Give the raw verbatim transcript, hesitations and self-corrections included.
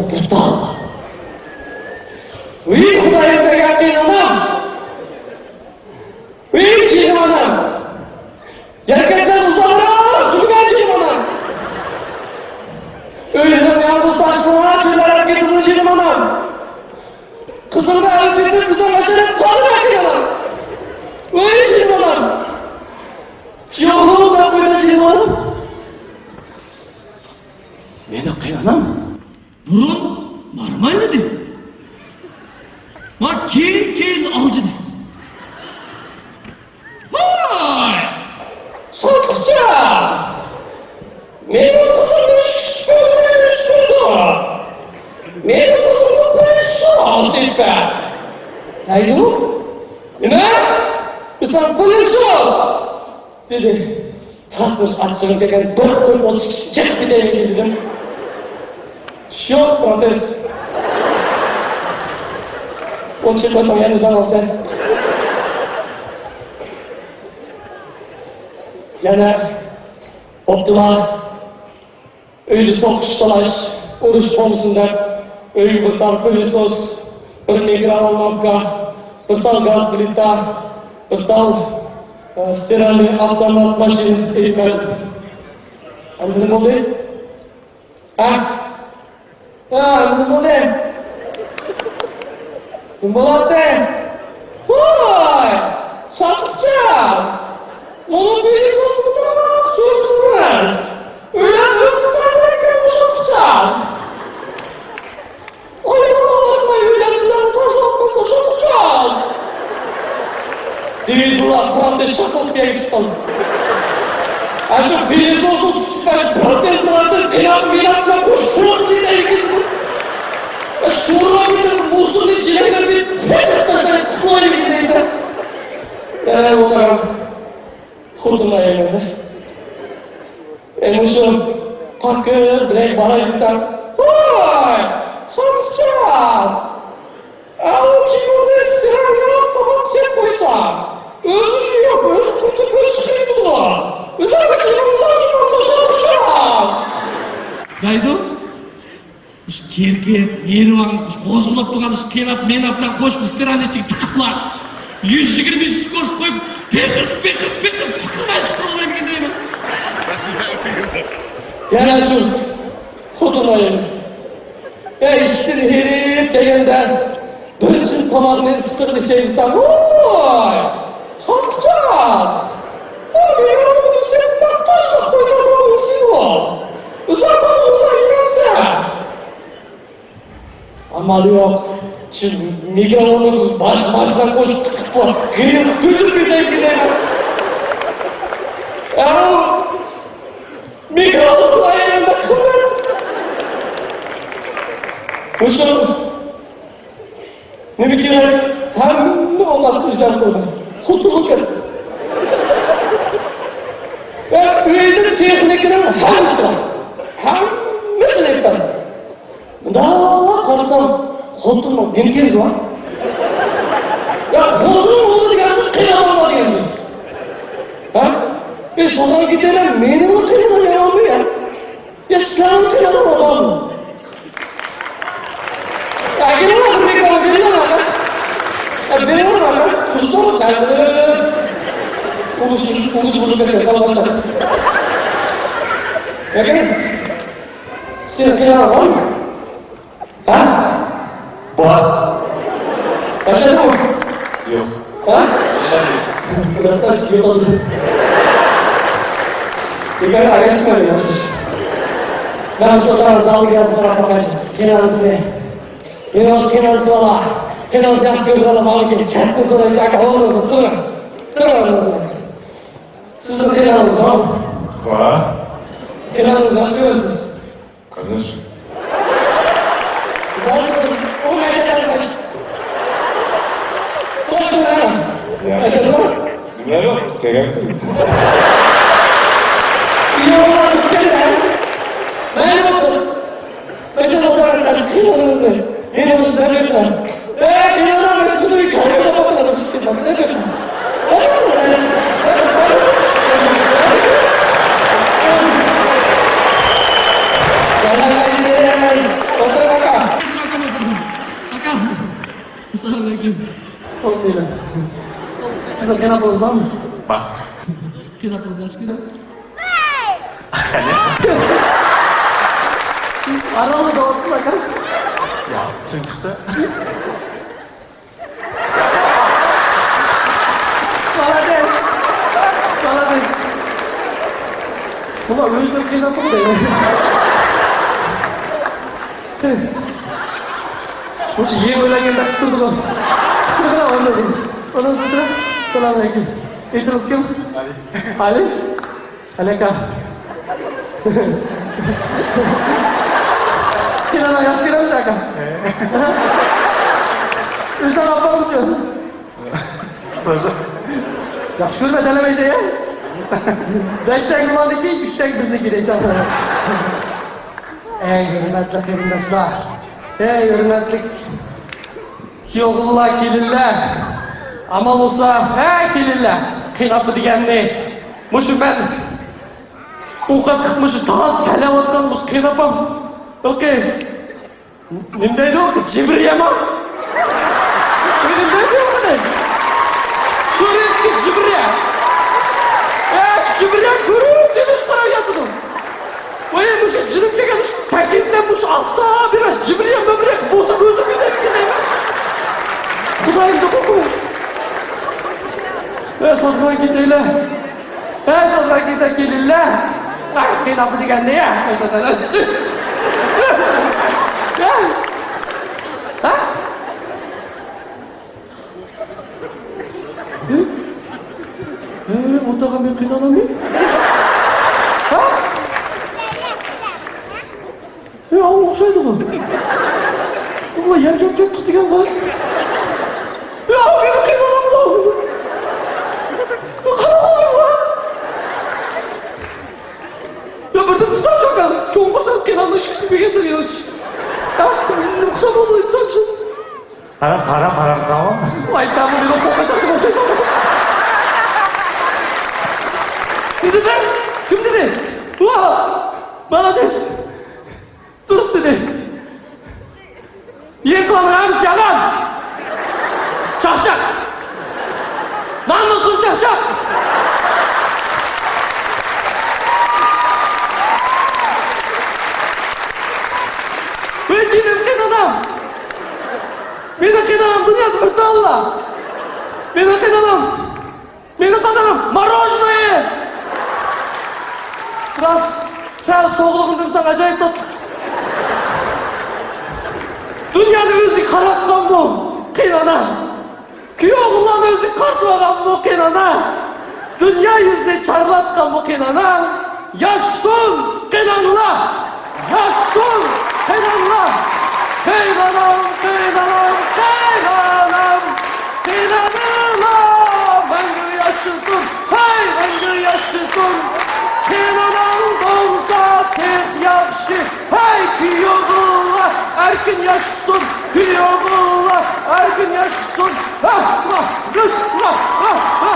بىر تال. ۋىي خۇدايىم بەرگەن قېنىم ئانام! ۋىي جېنىم ئانام! يەركەكلەر ئۇزاقراق سۈرگەن جېنىم ئانام! ئۆيلىرىڭ يالغۇز تاشلىما چۆللەپ كېتىدۇ جېنىم ئانام! قىزىڭدا ئۆتۈپ بىزنىڭ ئاشارەت قالغىنا قېنىم ئانام! ۋىي جېنىم ئانام! يوقلۇق تاپمىدى جېنىم ئانام! مېنىڭ قېنىم ئانام! بۇرۇن نورمال ئىدى. ما كېيىن-كېيىن ئالجىدى. ۋاي! ساتقۇچى! مېنىڭ قىزىم ئۈچ كىشى بىلەن ئۆستۈردى. مېنىڭ قىزىمغا پۇلى سوز دەيدۇ. نېمە؟ بىزنىڭ پۇلى سوز! دېدى. تاقمۇش ئاچچىقىم كەلگەن، بىر قۇيۇپ ئوتتۇز كىشى چېقىپ كېتەيمىكىن دېدىم. شوق پروتېز. ئۇنى چېقىۋالساڭ يەنە ئۆزۈڭ ئالىسەن. يەنە بوپتۇلا. ئۆيدە سوقۇش، تالاش، ئۇرۇش بولمىسۇن دەپ، ئۆيگە بىر تال پىلىسوس، بىر مىكروۋولنوۋكا، بىر تال گاز پلىتا، بىر تال، ئە، ستىرالنىي ئاپتومات ماشىنا ئېلىپ بەردىم. ئەمدى نېمە بولدى؟ ھە؟ ھە، ئەمدى نېمە بولدى؟ نېمە بولاتتى؟ ۋاي، ساتقۇچى! مانا پىلىسوسنى تاق سۈرسىڭىز، ئۆيلەر ئۆزى تازىلايدىكەن بۇ ساتقۇچى! ئاياللار بارماي ئۆيلەر ئۆزى تازىلاپ قويسا ساتقۇچى! دېۋىدۇللا پىراتى شاقىلدىپ يەرگە چۈشۈپ قالدى. ئاشۇ پىلىسوسنى تۇتۇپ، ئاشۇ پىراتىز، پىراتىز، قىيناپ، مىناپ بىلەن قوشۇپ شۇرۇپ كېتەيلىكىن دېدىم. شۇرۇپ كېتىپ، مۇزۇلنى چېلەكلەپ، پېتىپ تاشلاپ قۇتۇلايلىكىن دەيسەن. ئەي، ئۇلار خوتۇن ئايىمەندە. ئەي، مۇشۇ پاكىز بىلەن باراي دېسەم، ۋاي، ساتقۇچى! ئەۋ، كىمدە ستىرالنىي ئاپتومات سېلىپ قويسا، ئۆزى شۇ يوق، ئۆزى قۇرۇتۇپ، ئۆزى چىقىرىپ كېتىدىغۇ. ئۆزۈڭنى كىيىمىڭ ئۇزارچە بولسا، شۇ خۇشال. دەيدۇ. ئىشتى تېرىكىپ، مېرىۋان، قوزغىلىپ تۇرغان ئىشتى قىيناپ، مېناپ بىلەن قوشۇپ، ستىرالنىي ئىچىگە تىقىپلا، يۈز يىگىرمە سكورسكوي قېقىرتىپ، قېقىرتىپ، قېقىرتىپ، سىقىلماي چىققىلى دەيمەن. يەنە شۇ خوتۇن ئايىمى. ئە، ئىشتىن ھېرىپ كەلگەندە بىر چىن تاماقنى ئىسسىقلا ئىچەي دېسەم، ۋاي، ساتقۇچى! ئۇ مېنىڭ ئالدىمدا سېنى نەق تاشلاپ قويسا بولمىسىدۇ. ئۇزاق بولمىسا يېمەمسەن. ئامال يوق. شۇ مىكروفوننى باش ماشىنىغا قوشۇپ تىقىپ قوي. غىرىغا كۆيدۈرۈپ كېتەي دەيمەن. ئەۋ، مىكروفون ئايرىلدى قىممەت. مۇشۇ نېمە كېرەك؟ ھەممە ئوقەتنى ئۆزۈم قىلدىم. خوتۇنلۇق ئەتتىم. ۋە ئۆيدە تېخنىكىنىڭ ھەممىسى بار. ھەممىسىنى ئېلىپ بەردىم. مۇنداق قارىسام، خوتۇننىڭ نېمە كېرىكى بار؟ يا، خوتۇننىڭ ئۇلى دېگەن سۆز قىيناپ بولما دېگەن سۆز. ھە؟ ئى، سوزان كېتەيلى، مېنىڭمۇ قىينىغان يامانمۇ يا؟ يا، سىلەرنىڭ قىينىغىنى بارمۇ؟ ئەگىرىڭلار بىر مىكروفون بېرىڭلار. ئە، بېرىڭلار. تۇرسۇن، قەلبىم. ئۇۋىسى، ئۇۋىسى بۇزۇلۇپ كەتكەن، قالماشتا. ئەگىرىڭ. سېنىڭ قىينىغىنىڭ بارمۇ؟ ھە؟ بار. ياشادىڭمۇ؟ يوق. ھە؟ ياشادىم. راستلا يوقالدى. بىكار ئاياشتىم مەن ياشاش. مەن شۇ ئوتتۇرا زالغا كەلدىم ساڭا باقاي. قىينالمىسىنى. مېنىڭ شۇ قىينالمىسى بالا. قىينالمىسىنى ياخشى كۆرىدىغانلار بارمىكىن؟ چەتتىن سورايچۇ ئاكا، ئالدىڭىزغا تۇرۇڭ. تۇرۇڭ ئالدىڭىزغا. سىزنىڭ قىينالمىسى بارمۇ؟ بار. قىينالمىسىنى ياخشى كۆرىسىز. قېرىنداش. قىزلار، سىز ئون ياشتا قىزلار. توشتۇڭ ھە؟ يا. ياشادىڭمۇ؟ نېمە يوق، كەلگەنتىم. يوق، چىقىپ كەلدى ھە؟ مەن يوقتۇم. ماشاللا، قېرىنداش، قىينالمىسىنى. مېنى ئۇشتۇ دەپ ئېيتما. ئەي، قىينالما، مەن بىزنىڭ كارمىدا باقىدۇ، ئۇشتۇ دەپ ئېيتما. ئولتۇرۇڭ ئاكا. سىزنىڭ قېيىنئاپىڭىز بارمۇ؟ بار. قېيىنئاپىڭىز ياخشى كۆرىدۇ. قېنى؟ ئارانلا دەۋاتىسىز، ئاكا. يا، تىنچلىقتا. مالادېس! مالادېس! بۇلار ئۆزلىرى قېيىنئاپىغۇ دەيمەن. مۇشۇ يېڭى ئۆيلەنگەندەك قىلىپ تۇردىغۇ. تۇرغىنا ئورنىدىن. ئورنىدىن تۇرۇپ. سالام ئەلەيكۇم. ئېتىڭىز كىم؟ ئالى. ئالى؟ ئالى ئاكا. قېيىنئانا ياخشى كۆرەمسىز ئاكا؟ ئۆزۈڭ ئاپارغۇچۇ. ياخشى كۆرمە دەلەمەيسەن يا. بەش تەڭ ئۇلارنىڭكى، ئۈچ تەڭ بىزنىڭكى دەيسەن. ئەي ھۆرمەتلىك قېرىنداشلار، ئەي ھۆرمەتلىك كۈيئوغۇللار، كېلىنلەر، ئامال بولسا، ھە كېلىنلەر، قېيىنئاپا دېگەننى مۇشۇ مەن ئوقەت قىلىپ مۇشۇ تاز تەلەۋاتقان مۇشۇ قېيىنئاپام، ئوكەي. نېمە دەيدۇ؟ جىبرىيەما؟ نېمە دەيدۇ بۇنى؟ كورېيسكىي جىبرىيە. ئە، شۇ جىبرىيە كۆرۈپ كېلىش قاراپ ياتىدۇ. ۋاي، مۇشۇ جىنىم كەلگەن شۇ تەكلىپلەر مۇشۇ ئاستا بىراز جىبرىيە مەبرىيە بولسا ئۆزۈم كېتەي دەيمەن. خۇدايىم دۇقۇقۇ. ئە، ساتقان كېتەيلى. ھە، سادراكىدا كېلىنلەر. ئاي، قېيىنئاپا دېگەن نېمە؟ ھە؟ ھە؟ ھە، ئولتۇرغان مېنىڭ قېيىنئاناممۇ؟ ھە؟ يا، ئوخشايدىغۇ. بۇ يەرگە كەپ كەتتۇق دېگەن بار. يا، مېنىڭ قېيىنئانام بۇ. بۇ قانداق بولدى بۇ؟ يا، بىردىن تۇرساڭ چوكان، چوڭ بولساڭ قېيىنئانىنىڭ ئىشىكىنى بېگەنسەن يا. يا، نۇقسان بولدى ئىنسان ئۈچۈن. قارا، قارا، قارا، قارا. ۋاي، سەن بۇ مېنىڭ قورقۇنچاقلىق ئوخشايسەن. نېمە دېدى؟ كىم دېدى؟ ۋا! مالادېس! دۇرۇس دېدى. يېڭىلارنىڭ ھەممىسى يالغان. چاقچاق. نامۇسسىز چاقچاق. ۋەي جېنىم قېيىنئانام. مېنىڭ قېيىنئانام دۇنيادا بىر تاللا. مېنىڭ قېيىنئانام. مېنىڭ قېيىنئانام مورоженое! راست، سەل سوغۇلغىنىدىم ساڭا ئاجايىپ تاتلىق. دۇنيانى ئۆزىگە قاراتقانمۇ قېيىنئانا؟ كۈيئوغۇللارنى ئۆزىگە قارىتىۋالغانمۇ قېيىنئانا؟ دۇنيا يۈزىنى چارلاتقانمۇ قېيىنئانا؟ ياشىسۇن قېيىنئانىلار! ياشىسۇن قېيىنئانىلار! قېيىنئانام، قېيىنئانام، قېيىنئانام! قېيىنئانىلار مەڭگۈ ياشىسۇن! ھەي، مەڭگۈ ياشىسۇن! قېيىنئاناڭ بولسا تېخى ياخشى! ھەي، كۈيئوغۇللار ئەركىن ياشىسۇن! كۈيئوغۇللار ئەركىن ياشىسۇن! ۋا، ۋا، ۋا، ۋا، ۋا،